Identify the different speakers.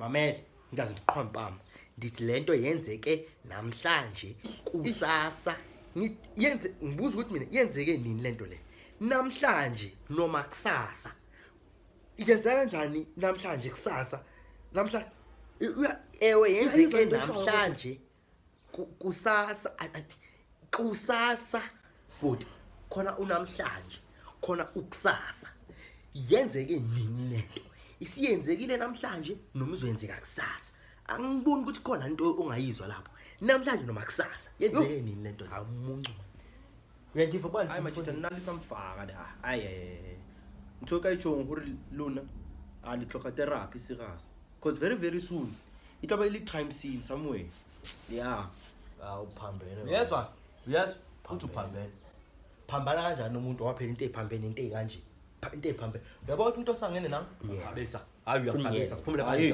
Speaker 1: Mamele, ngingaze ngiqhwa impama. Ndithi lento yenzeke namhlanje kusasa. Ngithi yenze, ngibuza ukuthi mina yenzeke nini lento le? Namhlanje noma kusasa? Yenzeka kanjani namhlanje kusasa? Namhla ewe yenzeke namhlanje kusasa, kusasa bhuti, khona unamhlanje, khona ukusasa. Yenzeke nini lento? Isiyenzekile namhlanje noma izoyenzeka kusasa? Angiboni ukuthi khona into ongayizwa lapho. Namhlanje noma kusasa, yenzeke nini lento? Awumuncu. Uyangiva ubani?
Speaker 2: Hayi majita, nna le sa mfaka le. Ai ai. Ntho ka itjhong gore lona a le tlhoka therapy serious. Because very very soon it tla ba e le crime scene somewhere. Yeah.
Speaker 1: Awuphambene.
Speaker 3: Uyezwa? Uyezwa? Uthi uphambene.
Speaker 1: Phambana kanjani umuntu waphela into eziphambene, into ezikanje? Into eziphambene. Uyabona ukuthi umuntu osangene nami?
Speaker 3: Sabisa. Hayi, uyasabisa. Siphumele
Speaker 2: Hayi.
Speaker 3: phandle.